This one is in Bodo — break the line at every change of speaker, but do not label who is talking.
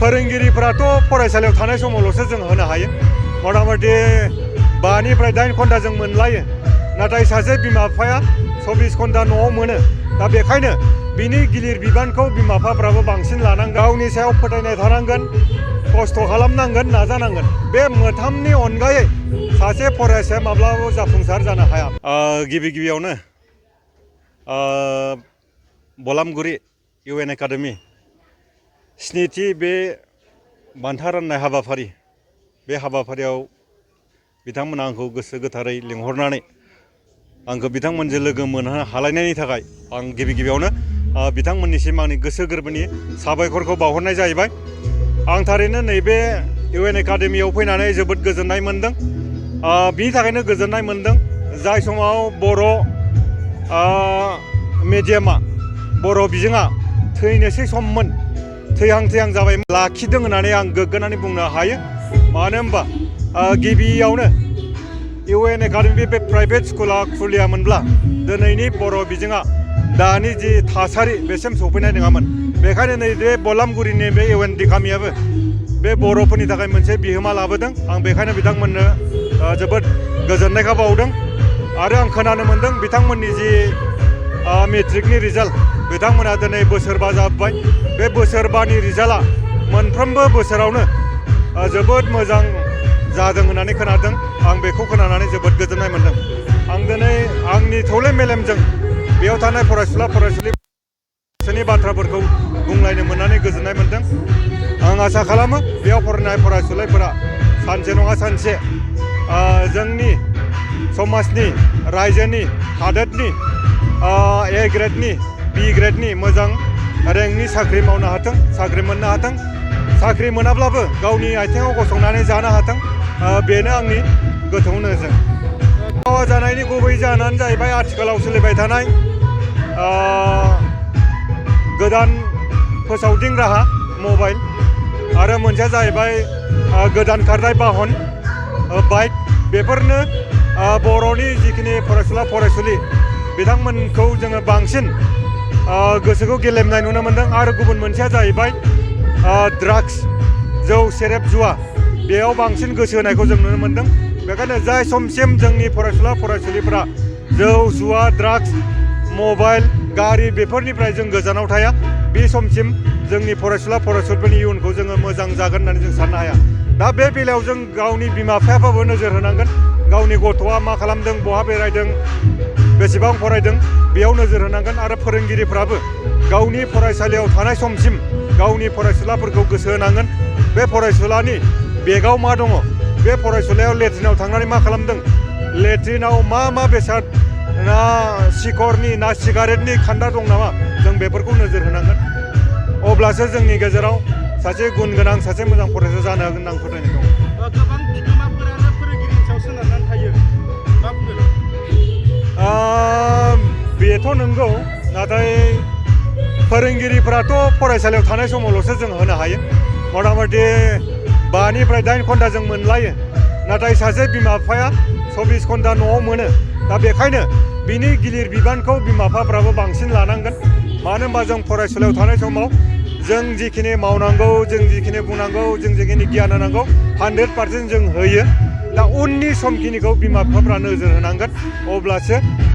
फोरोंगिरिफोराथ' फरायसालियाव थानाय समावल'सो जों होनो हायो। मथा-मथि 5 निफ्राय 8 घन्टा जों मोनलायो। नाथाय सासे बिमा बिफाया 24 घन्टा न'आव मोनो। दा बेखायनो बिनि गिलिर बिबानखौ बिमा बिफाफ्राबो बांसिन लानांगोन। गावनि सायाव फोथायनाय थानांगोन, खस्थ' खालामनांगोन, नाजानांगन। बे मोनथामनि अनगायै सासे फरायसाया माब्लाबाबो जाफुंसार जानो हाया। गिबियावनो बलामगुरि UN एकाडेमि स्निथि बे बान्था राननाय हाबाफारि, बे हाबाफारियाव बिथांमोना आंखौ गोसो गोथारै लिंहरनानै आंखौ बिथांमोनजों लोगो मोननो हालायनायनि थाखाय आं गिबियावनो बिथांमोननिसिम आंनि गोसो गोरबोनि साबायखरखौ बावहरनाय जाहैबाय। आं थारैनो नैबे UN एकाडेमियाव फैनानै जोबोद गोजोननाय मोनदों। बिनि थाखायनो गोजोननाय मोनदों जाय समाव बर' मिडियामा, बर' बिजोङा थैनोसै सममोन, थैहां जाबाय, लाखिदों होननानै आं गोग्गानानै बुंनो हायो। मानो होनबा गिबियावनो UN एकाडेमि बे प्राइभेट स्कुला खुलियामोनब्ला दिनैनि बर' बिजोङा दानि जि थासारि बेसिम सफैनाय नङामोन। बेखायनो नैबे बलामगुरिनि बे UN एकाडेमियाबो बे बर'फोरनि थाखाय मोनसे बिहोमा लाबोदों। आं बेखायनो बिथांमोननो जोबोद गोजोननायखौ बावदों। आरो आं खोनानो मोनदों बिथांमोननि जि मेट्रिकनि रिजाल्ट, बिथांमोना दिनै बोसोरबा जाबाय। बे बोसोरबानि रिजाल्टआ मोनफ्रोमबो बोसोरावनो जोबोद मोजां जादों होननानै खोनादों। आं बेखौ खोनानानै जोबोद गोजोननाय मोनदों। आं दिनै आंनि थौले मेलेमजों बेयाव थानाय फरायसुलिफोरनि बाथ्राफोरखौ बुंलायनो मोननानै गोजोननाय मोनदों। आं आसा खालामो बेयाव फरायनाय फरायसुलिफोरा सानसे नङा सानसे जोंनि समाजनि, रायजोनि, हादोरनि A ग्रेडनि, B ग्रेडनि मोजां रेंकनि साख्रि मावनो हाथों, साख्रि मोननो हाथों। साख्रि मोनाब्लाबो गावनि आथिङाव गसंनानै जानो हाथों। बेनो आंनि गोथौ नोजोर। आबहावा जानायनि गुबै जाहोनानो जाहैबाय आथिखालाव सोलिबाय थानाय गोदान फोसावदिं राहा मबाइल, आरो मोनसेया जाहैबाय गोदान खारनाय बाहन बाइक। बेफोरनो बर'नि जिखिनि फरायसुलि बिथांमोनखौ जोङो बांसिन गोसोखौ गेलेमनाय नुनो मोनदों। आरो गुबुन मोनसेया जाहैबाय ड्राग्स, जौ सेरेब जुवा, बेयाव बांसिन गोसो होनायखौ जों नुनो मोनदों। बेखायनो जाय समसिम जोंनि फरायसुलिफोरा जौ जुवा, ड्राग्स, मबाइल, गारि बेफोरनिफ्राय जों गोजानाव थाया, बे समसिम जोंनि फरायसुलिफोरनि इयुनखौ जोङो मोजां जागोन होननानै जों साननो हाया। दा बे बेलायाव जों गावनि बिमा बिफायाबो नोजोर होनांगोन। गावनि गथ'आ मा खालामदों, बहा बेरायदों, बेसेबां फरायदों, बेयाव नोजोर होनांगोन। आरो फोरोंगिरिफ्राबो गावनि फरायसालियाव थानाय समसिम गावनि फरायसुलाफोरखौ गोसो होनांगोन। बे फरायसुलानि बेगाव मा दङ, बे फरायसुलायाव लेट्रिनाव थांनानै मा खालामदों, लेट्रिनाव मा बेसाद, ना सिखरनि ना सिगारेटनि खान्दा दं नामा, जों बेफोरखौ नोजोर होनांगोन। अब्लासो जोंनि गेजेराव सासे गुन गोनां, सासे मोजां फरायसा जानो हागोन होनना आं फोथायनाय दं।
गोबां बिगोमाफोरानो फोरोंगिरिनि सायाव सोनारनानै थायो, मा बुंगोन?
बेथ' नंगौ, नाथाय फोरोंगिरिफोराथ' फरायसालियाव थानाय समावल'सो जों होनो हायो। मथा-मथि 5 निफ्राय 8 घन्टा जों मोनलायो। नाथाय सासे बिमा बिफाया 24 घन्टा न'आव मोनो। दा बेखायनो बिनि गिलिर बिबानखौ बिमा बिफाफ्राबो बांसिन लानांगोन। मानो होनबा जों फरायसालियाव थानाय समाव जों जिखिनि मावनांगौ, जों जिखिनि बुंनांगौ, जों जिखिनि गियान होनांगौ 100% जों होयो। दा उननि समखिनिखौ बिमा बिफाफ्रा नोजोर होनांगोन। अब्लासो